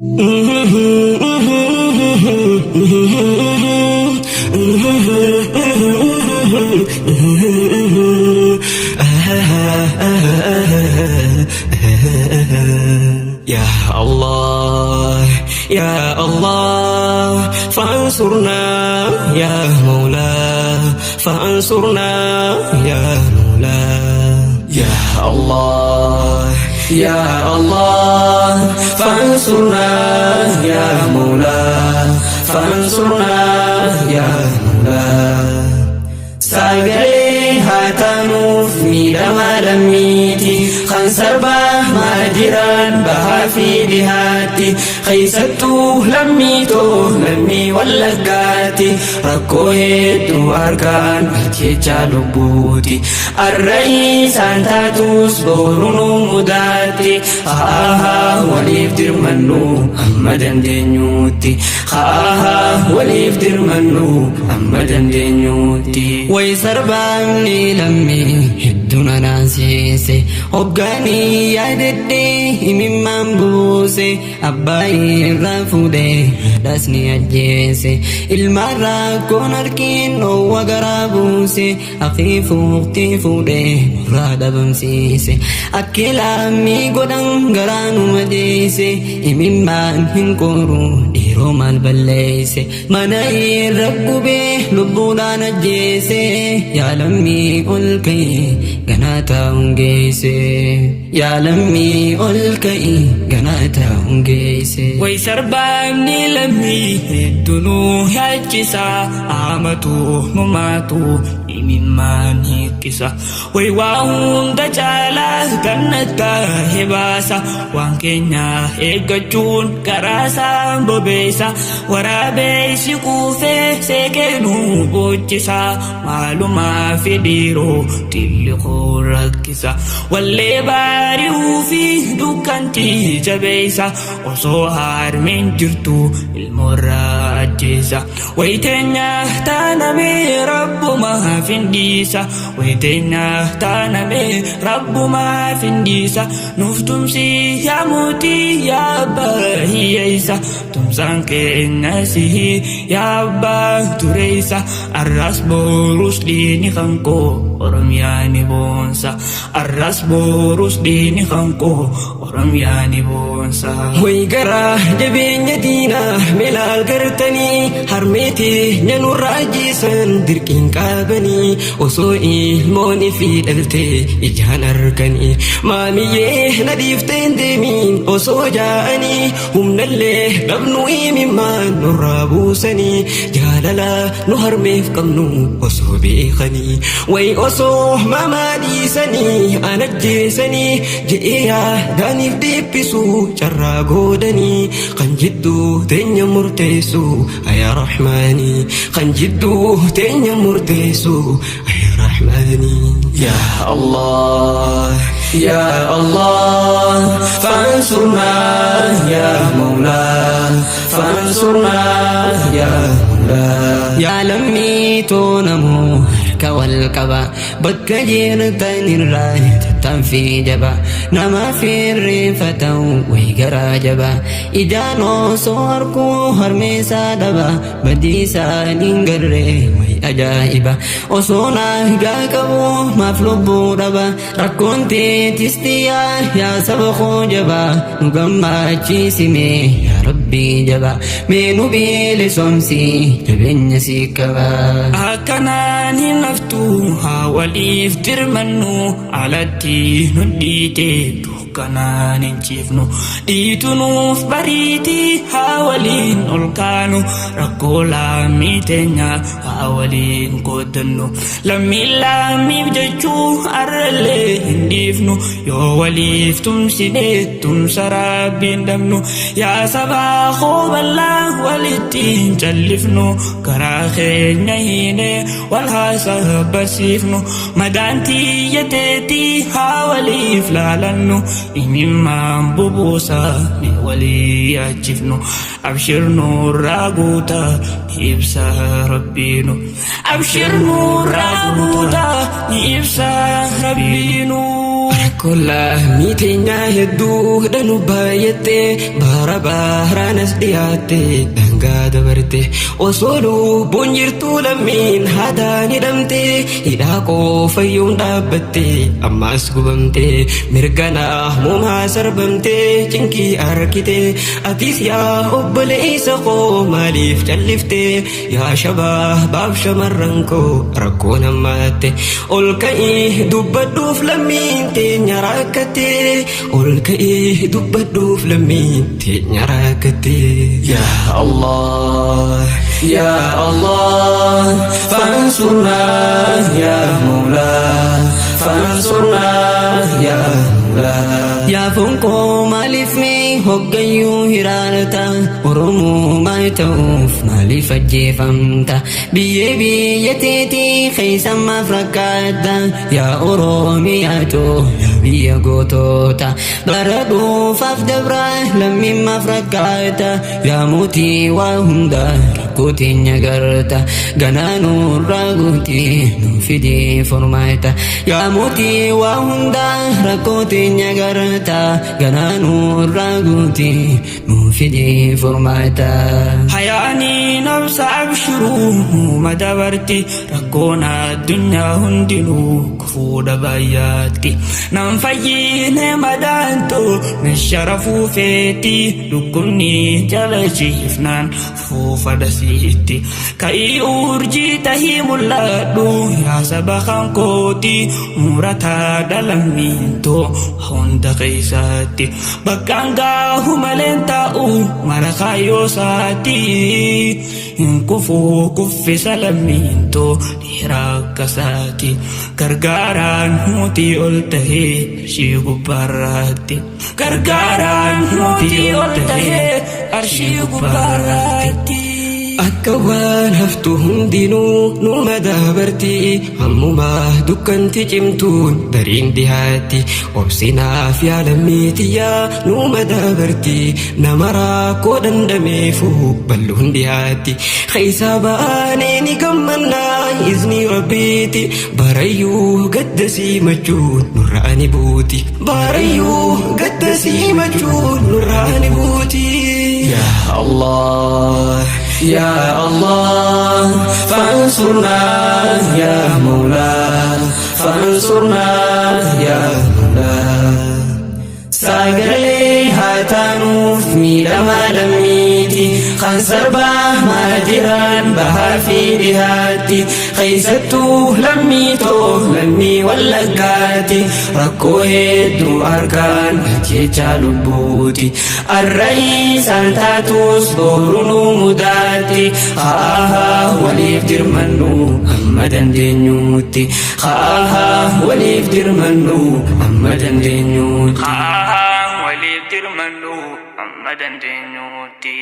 يا الله يا الله فانصرنا يا مولاي فانصرنا يا مولاي يا الله يا الله فانصرنا يا مولاي فانصرنا يا مولاي. Sagalee haa taanuuf miidhamaa lammiiti kan sarbaa maadiraan bahaa fi dhihaatti, keessattuu lammiitoo lammii Wallaggaatti rakkoo hedduu argaan ajjechaa lubbuuti. Arra isaan taatus boru nu mudaatti. Haa waliif dirmannu amma dandeenyutti, haa waliif dirmannu amma dandeenyutti. Way sarbaamni lammii hedduu nanaansiise, hoggaanii yaadadhee imimmaan buuse. Abbaa irraa fuudhee haadhas ni ajjeese, ilmaan rakkoon harkiin dhoowwa garaa buuse, akii fuuqtii fuudhee nurraa dhabamsiise. Akki lammii godhan garaa nu madeesse, imimmaan hin qoru dhiiroo maal balleesse? Mana irra gubee lubbuudhaan ajjeese. Yaa lammii ol ka'e ganaa taa'uun geesse, yaa lammii ol ka'e ganaa taa'uun geesse. Way sarbaamni lammii hedduu nu yaachisa, amatu mumaatu imimmaan hiikkisa. Way waa hunda caalaa gannata hebaasa, waan keenya eeggachuun garaasaa bobeessa. Waraabeessi kuufee seeqee nu boochisa, maalumaa fi dhiiroo xilliqoo rakkisa. Wallee baari'uu fi dukkanti jabeessa, osoo harmeen jirtu ilmoorraa ajjeesa. Wayiteenya taanamee rabbumaa findiisa, wayiteenya taanamee rabbumaa findiisa. Nuuf tumsi yaa mootii, yaa abbaa hiyyeessa, tumsaan keenya sihi yaa abbaa tureessa. Arras borus dhiini kan koo Oromiyaa ni boonsa, arras borus dhiini kan koo Oromiyaa ni boonsa. Way garaa jabeenya diinaa melaal gartanii, harmeetii nyaanurraa ajjeesan dirqiin qabanii, osoo ilmoon fi dhaltee ijaan arganii. Maamiyyee na dhiifteen deemiin osoo jaa'anii, humnallee dhabnu imimmaan nurraa buusanii, jaalala nu harmeef qabnu osoo beekanii. Way osoo mamaa dhiisanii an ajjeesanii je'ee yaadaaniif deebisuu carraa goodanii. Kan jidduu teenya murteessu ayaa Rahmaanii, kan jidduu teenya murteessu ayaa Rahmaanii. يا الله يا الله فانصرنا يا مولاي فانصرنا يا مولاي. Yaa lammii toonamoo harka wal qaba, bakka jirtan irraa tattaaffii jaba, nama firreeffatan way garaa jaba. Ijaan osoo harkuu harmeessaa dhaba, badiisaan hin garree way ajaa'iba. Osoo naagaa qabu maaf lubbuu dhaba? Rakkoon teetistiyaa yaa saba koo jaba, nu gammachiisime yaa Rabbii jaba, mee nu bilisomsi jabeenya si qaba. Akkanaan hin haftu, haa waliif dirmannu. Alatti nu dhiite dukkanaan hin ciifnu, dhiitu nuuf bariiti, haa waliin ol kaanu. Rakkoo lammii teenya haa waliin qooddannu, lammiin lammiif jechuu arrallee hin dhiifnu. Yoo waliif tumsine tumsa Rabbiin dhabnu. Yaa sabaa koo bal'aa walitti hin callifnu, karaa keenya hiine wal haasa barsiifnu. Madaan tiyyateetii haa waliif laalannu, imimmaan bubuusa ni walii yaachifnu. Abshir nurraa guuta ni ibsa Rabbiinu. Abshir nurraa guuta ni ibsa Rabbiinu. Rakkoo lammii teenyaa hedduu dhanu baay'atte, bara baaraan as dhiyaatte, daangaa dabarte. Osoo lubbuun jirtuu lammiin haadhaan hidhamte, hidhaa qofayyuun dhaabbatte, ammaas gubamte, mirga namoomaa sarbamte, cinqii arkite. Atis yaa obboleessa koo maaliif callifte? Yaa shabaab shamarran koo rakkoon hammaatte, ol ka'ii dubbadhuuf lammiin teenya rakkatte, ol ka'ii dubbadhuuf lammiin teenya rakkatte. Yaa Allah, yaa Allah, fansurna yaa Mawla, fansurna yaa Mawla. Yaa fonkoo maaliif mee hoggayyuu hiraarta? Oromoo maal ta'uuf maaliif ajjeefamta? Biyyee biyya teetii keessa maaf rakkatta? Yaa Oromiyaatu, yaa biyya gootota, bara dhuufaaf dabra lammiin maaf rakkatta? Yaa mootii waa hundaa rakkoo teenya garta, ganaa nurraa guutii nu fidee furmaata. Yaa mootii waa hundaa rakkoo teenya garta, ganaa nurraa guutii nu fidee furmaata. Hayaanii nabsa abshiruu numa dabarti, rakkoon addunyaa hundinuu kufuudha baay'aatti. Nan fayyine madaantu na sharafuu feeti, dhukkubni jala ciifnaan fuufa dasiitti. Ka'ii urjii tahii mul'adhu yaa saba kan kooti, murataa dhalammiintoo hunda keessaatti. Bakkaan gaahu maleen taa'u mara kaayyoo isaati. Hin kufuu kuffisa lammiintoo dhiira akkasaati. Gargaaraan mootii ol tahee arshii gubbaarraatti. Gargaaraan mootii ol tahee arshii gubbaarraatti. Akka waan haftu hundinuu numa dabarti, ammumaa dukkanti cimtuun bariin dhihaatti. Obsinaaf yaa lammii tiyyaa numa dabarti, nama rakkoo dandameefu bal'uun dhihaatti. Keessa baanee ni gammannaa izni Rabbiiti, barayyuu gadda simachuun nurraa ni buuti. Barayyuu gadda simachuun nurraa ni buuti. Yaa Allah, yaa Allah, fansurna yaa Mawla, fansurna yaa Mawla. Sagalee haa taanuuf miidhamaa lammiiti kan sarbaa maa jiran bahaa fi dhihaatti, keessattuu lammii too lammii Wallaggaati, rakkoo hedduu harkaan ajjechaa lubbuuti. Arra isaan taatus boru nu mudaatti, haa waliif dirmannu amma dandeenyutti, haa waliif dirmannu amma dandeenyutti. Haa waliif dirmannu amma dandeenyutti.